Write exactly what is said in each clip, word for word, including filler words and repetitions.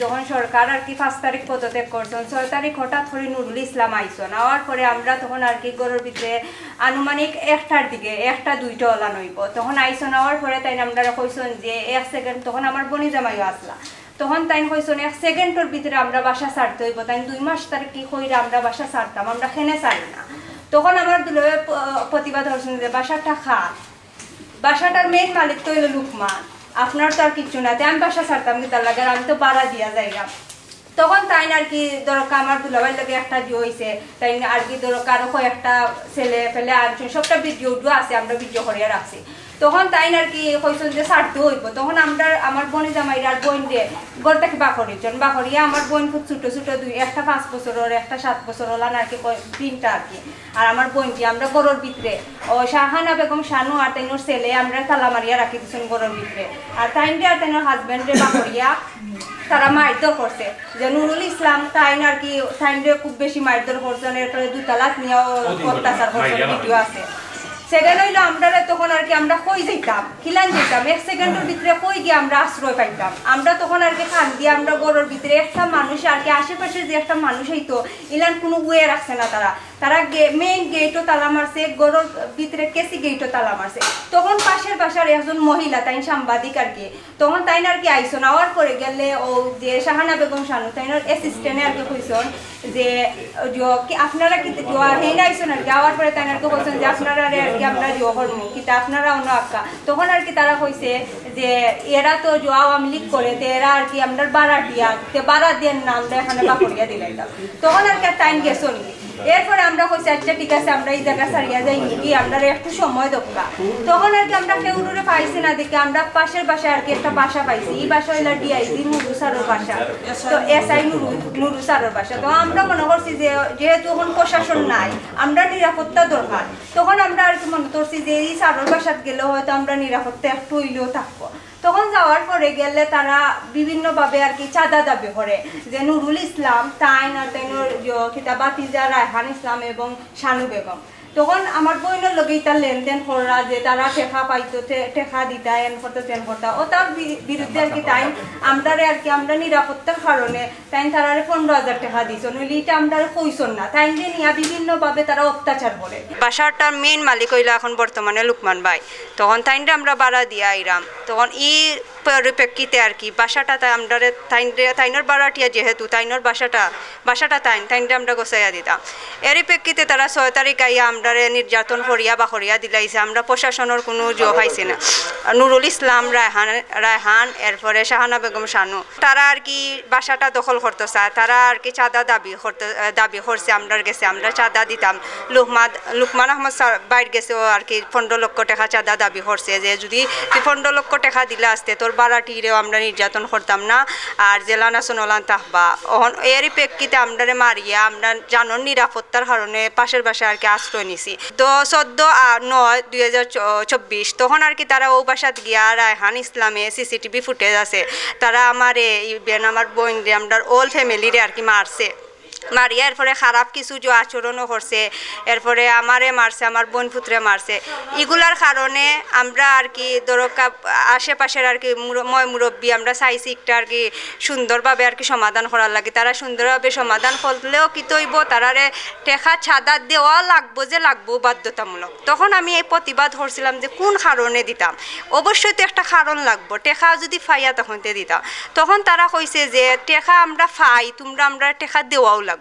যখন সরকার আর কি পাঁচ তারিখ পদত্যাগ করছইন, ছয় তারিখ হঠাৎ করি নুরুল ইসলাম আইছইন। আওয়ার পরে আমরা তখন আর কি ঘরর ভিতরে আনুমানিক একটার দিকে, একটা দুইটা অলান অইবো, তখন আইছইন। আওয়ার পরে তাইন আমরারে কইছইন যে এক সেকেন্ড, তখন আমার বনি জামাইও আছলা, তখন তাইন কইছইন এক সেকেন্ডর ভিতরে আমরা বাসা ছাড়তে অইবো। তাইন দুই মাস তার কি কইরা আমরা বাসা ছাড়তাম, আমরা কেনে ছাড়ি না। তখন আমার দুলাভাই প-, প্রতিবাদ করছইন যে বাসাটা কার, বাসাটার মেইন মালিক তো অইলো লুকমান, আপনার তো আর কিচ্ছু না, তে আমি বাসা ছাড়তাম কিতার লাগি, আর আমি তো ভাড়া দিয়া যাইরাম। তখন তাইন আর কি ধরো আমার দুলাভাইর লগে একটা জিও অইছে, তাইন আর কি ধরো আরো কয়েকটা ছেলে পেলে আনছইন, সবটা ভিডিও উডিও আছে, আমরা ভিডিও করিয়া রাখছি। তখন তাইন আর কি কইছইন যে ছাড়তে অইবো। তখন আমরা, আমার বনি জামাইরে আর বইনরে ঘর থাকি বার করিছইন, বার করিয়া আমার বইন খুব ছোট ছোট দুই, একটা পাঁচ বছরর, একটা সাত বছর অলান আর কি, কয় তিনটা আর কি। আর আমার বইনজি আমরা ঘরর ভিতরে, ও শাহানা বেগম শানু আর তাইনর ছেলে আমরা তালা মারিয়া রাখি দিছইন ঘরর ভিতরে। আর তাইনরে আর তাইনর হাজবেন্ডরে বার করিয়া তারা মারধর করছে। যে নুরুল ইসলাম তাইন আর কি, তাইনরে খুব বেশি মারধর করছইন, এরপরে দুতলাত নিয়াও অত্যাচার করছইন, ভিডিও আছে। সেখানে অইলো আমরারে তখন আর কি আমরা কই যাইতাম, কিলান যাইতাম, এক সেকেন্ডর ভিতরে কই গিয়া আমরা আশ্রয় পাইতাম। আমরা তখন আর কি কান্দিয়া আমরা ঘরর ভিতরে একটা মানুষ আর কি, আশেপাশে যে একটা মানুষ অইতো, ইলান কোনো ওয়ে রাখছে না তারা। তারা গে-, মেইন গেইটও তালা মারছে, ঘরর ভিতরে কেসি গেইটও তালা মারছে। তখন পাশের বাসার একজন মহিলা, তাইন সাংবাদিক আর কি, তখন তাইন আর কি আইছইন। আওয়ার পরে গেলে ও যে শাহানা বেগম শানু, তাইনর অ্যাসিস্ট্যান্টে আর কি কইছইন যে, যে কি আপনারা কি জুয়া হেইন আইছইন আর কি। আওয়ার পরে তাইন আর কি কইছইন যে আপনারারে আর কি আমরা জুয়া করমু, কিতা আপনারা অন্য আক্কা। তখন আর কি তারা কইছে যে এরা তো জুয়া আওয়ামী লীগ করে, তে এরা আর কি আমরার ভাড়াটিয়া, তে ভাড়া দেন না, আমরা এখানে বার করিয়া দিলাইতাম। তখন আর কি আর তাইন গেছইন। এরপরে আমরা কইছি, "আচ্ছা, ঠিক আছে, আমরা ই জাগা ছাড়িয়া যাইমুগি, আমরারে একটু সময় দেউক্কা।" তখন আর কি আমরা কেউরে পাইছি না দেখি আমরা পাশের বাসায় আর কি একটা বাসা পাইছি। ই বাসা অইলা ডিআইজি নুরু স্যারর বাসা, তো এসআই নুরু, নুরু স্যারর বাসা। তো আমরা মনে করছি যে যেহেতু এখন প্রশাসন নাই, আমরা নিরাপত্তা দরকার। তখন আমরা আর কি মনে করছি যে ই স্যারর বাসাত গেলে হয়তো আমরা নিরাপত্তা একটু অইলেও থাকবো। তখন যাওয়ার পরে গেলে তারা বিভিন্নভাবে আর কি চাঁদা দাবি করে যে নুরুল ইসলাম, তাইন আর তাইনর ইয়ো কিতা ভাতিজা রায়হান ইসলাম এবং শানু বেগম। তখন আমার বইনর লগে ইতা লেনদেন কররা যে তারা টেকা পাইতো, টে-, টেকা দিতা, এন করতা, তেন করতা। ও তার বি-, বিরুদ্ধে আর কি তাইন আমরারে আর কি আমরা নিরাপত্তার কারণে তাইন তারারে পনেরো হাজার টেকা দিছইন, নইলে ইটা আমরারে কইছইন না। তাইনরে নিয়া বিভিন্নভাবে তারা অত্যাচার করে। বাসাটার মেইন মালিক অইলা এখন বর্তমানে লুকমান ভাই। তখন তাইনরে আমরা ভাড়া দিয়া আইরাম। তখন ই পরিপ্রেক্ষিতে আর কি বাসাটা তাই আমরারে তাইনরে, তাইনর ভাড়াটিয়া যেহেতু, তাইনর বাসাটা, বাসাটা তাইন, তাইনরে আমরা গোছাইয়া দিতাম। এরই প্রেক্ষিতে তারা ছয় তারিখ আইয়া আমরারে নির্যাতন করিয়া বার করিয়া দিলাইছে। আমরা প্রশাসনর কোনো জো পাইছি না। নুরুল ইসলাম, রায়হান, রায়হান, এরপরে শাহানা বেগম শানু, তারা আর কি বাসাটা দখল করতো চায়, তারা আর কি চাঁদা দাবি করতে, আহ, দাবি করছে আমরার গেছে, আমরা চাঁদা দিতাম। লুকমান, লুকমান আহমদ স্যার বাইর গেছে, ও আর কি পনেরো লক্ষ টেকা চাঁদা দাবি করছে যে যদি তুই পনেরো লক্ষ টেকা দিলে আসতে তোর ভাড়াটিরেও আমরা নির্যাতন করতাম না, আর জেলা নাসন ওলান তাহবা। অহন এরই প্রেক্ষিতে আমরারে মারিয়া আমরা জানর নিরাপত্তার কারণে পাশের বাসায় আর কি আশ্রয় নিছি। তো চোদ্দ আ-, নয় দুই হাজার চব্বিশ, তখন আর কি তারা ও বাসাত গিয়া রায়হান ইসলামে সিসিটিভি ফুটেজ আছে, তারা আমারে, ইভেন আমার বইনরে, আমরার অল ফ্যামিলিরে আর কি মারছে। মারিয়া এরপরে খারাপ কিছু যে আচরণও করছে, এরপরে আমারে মারছে, আমার বইন পুতরে মারছে। ইগুলার কারণে আমরা আর কি ধরো কা-, আশেপাশের আর কি মুর-, ময় মুরব্বি আমরা চাইছি একটা আর কি সুন্দরভাবে আর কি সমাধান করার লাগি। তারা সুন্দরভাবে সমাধান করলেও কিতা অইবো, তারারে টেকা চাঁদা দেওয়া লাগবো যে লাগবো বাধ্যতামূলক। তখন আমি এই প্রতিবাদ করছিলাম যে কোন কারণে দিতাম, অবশ্যই তো একটা কারণ লাগবো, টেকা যদি পাইয়া তখন তে দিতাম। তখন তারা কইছে যে টেকা আমরা পাই, তোমরা আমরা টেকা দেওয়াও লাগবো।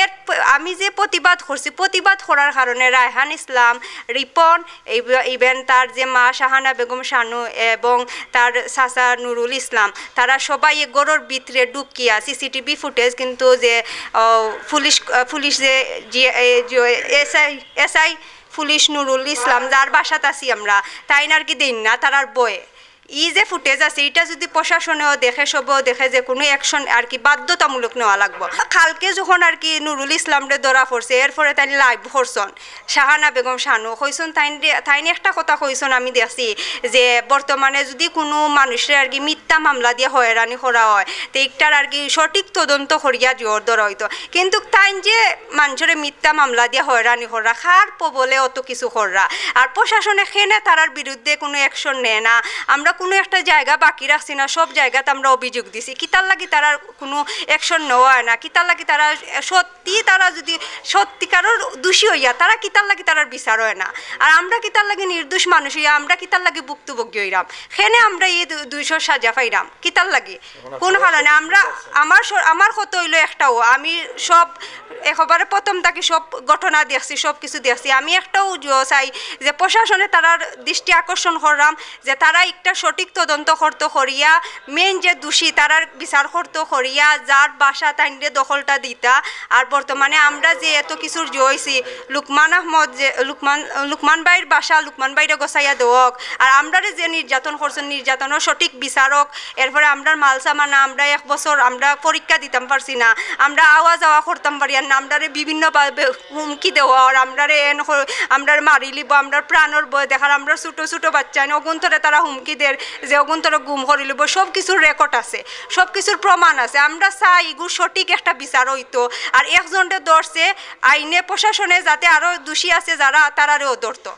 এর প-, আমি যে প্রতিবাদ করছি, প্রতিবাদ করার কারণে রায়হান ইসলাম, রিপন, ইভ-, ইভেন তার যে মা শাহানা বেগম শানু এবং তার চাচা নুরুল ইসলাম, তারা সবাই এ ঘরর ভিতরে ঢুকিয়া সিসিটিভি ফুটেজ কিন্তু যে, আহ, পুলিশ, আহ, পুলিশ যে, যে, এ, যে এসআই, এসআই পুলিশ নুরুল ইসলাম, যার বাসাত আছি আমরা, তাইন আর কি দেইন না, তারার ভয়ে। ই যে ফুটেজ আছে, ইটা যদি প্রশাসনেও দেখে, সবেও দেখে, যে কোনো অ্যাকশন আর কি বাধ্যতামূলক নেওয়া লাগবো। কালকে যখন আর কি নুরুল ইসলামরে ধরা পড়ছে, এরপরে তাইন লাইভ করছন, শাহানা বেগম শানু কইছন, তাইন রে-, তাইন একটা কথা কইছন, আমি দেখছি যে বর্তমানে যদি কোনো মানুষরে আর কি মিথ্যা মামলা দিয়া হয়রানি করা হয়, তে ইকটার আর কি সঠিক তদন্ত করিয়া জোর ধরা হইতো। কিন্তু তাইন যে মানুষরে মিথ্যা মামলা দিয়া হয়রানি কররা, কার প্রবলে অত কিছু কররা, আর প্রশাসনে কেনে তারার বিরুদ্ধে কোনো অ্যাকশন নেয় না, আমরা কুনু একটা জাগা বাকি রাখছি না, সব জাগাত আমরা অভিযোগ দিছি। কিতার লাগি তারার কুনু action নেওয়া অয় না? কিতার লাগি তারা সত্যি, তারা যুদি সত্যিকারর দোষী অইয়া, তারা কিতার লাগি তারার বিচার অয় না? আর আমরা কিতার লাগি নির্দোষ মানুষ অইয়া, আমরা কিতার লাগি ভুক্তভোগী অইরাম? কেনে আমরা ই দু-, দুইশো সাজা পাইরাম? কিতার লাগি? কুন কারণে? আমরা, আমার স-, আমার কথা অইলো একটাউ, আমি সব একবারে প্রথম থাকি সব ঘটনা দেখছি, সব কিছু দেখছি। আমি একটাউ জো চাই যে প্রশাসনে তারার দৃষ্টি আকর্ষণ কররাম যে তারা একটা সঠিক তদন্ত করতো করিয়া, main যে দোষী তারার বিচার করতো করিয়া, যার বাসা তাইনরে দখলটা দিতা। আর বর্তমানে আমরা যে এত কিছুর জো অইছি, লুকমান আহমদ যে, লুকমান, লুকমান ভাইর বাসা লুকমান ভাইরে গছাইয়া দেওয়া অউক, আর আমরারে যে নির্যাতন করছইন, নির্যাতনর সঠিক বিচার অউক। এরপরে আমরার মাল সামানা, আমরা এক বছর আমরা পরীক্ষা দিতাম পারছি না, আমরা আওয়া যাওয়া করতাম পারিয়ার না, আমরারে বিভিন্নভাবে হুমকি দেওয়া, আর আমরারে এন কর-, আমরারে মারিলিবো, আমরার প্রাণর ভয় দেখার, আমরার ছোট ছোট বাচ্চাইন, অগুন্তরে তারা হুমকি দের যে অগুন্তরে গুম করিলিবো। সব কিছুর record আছে, সব কিছুর প্রমাণ আছে। আমরা চাই ইগুর সঠিক একটা বিচার অইতো। আর একজনরে ধরছে, আইনে প্রশাসনে যাতে আরো দোষী আছে যারা, তারারেও ধরতো।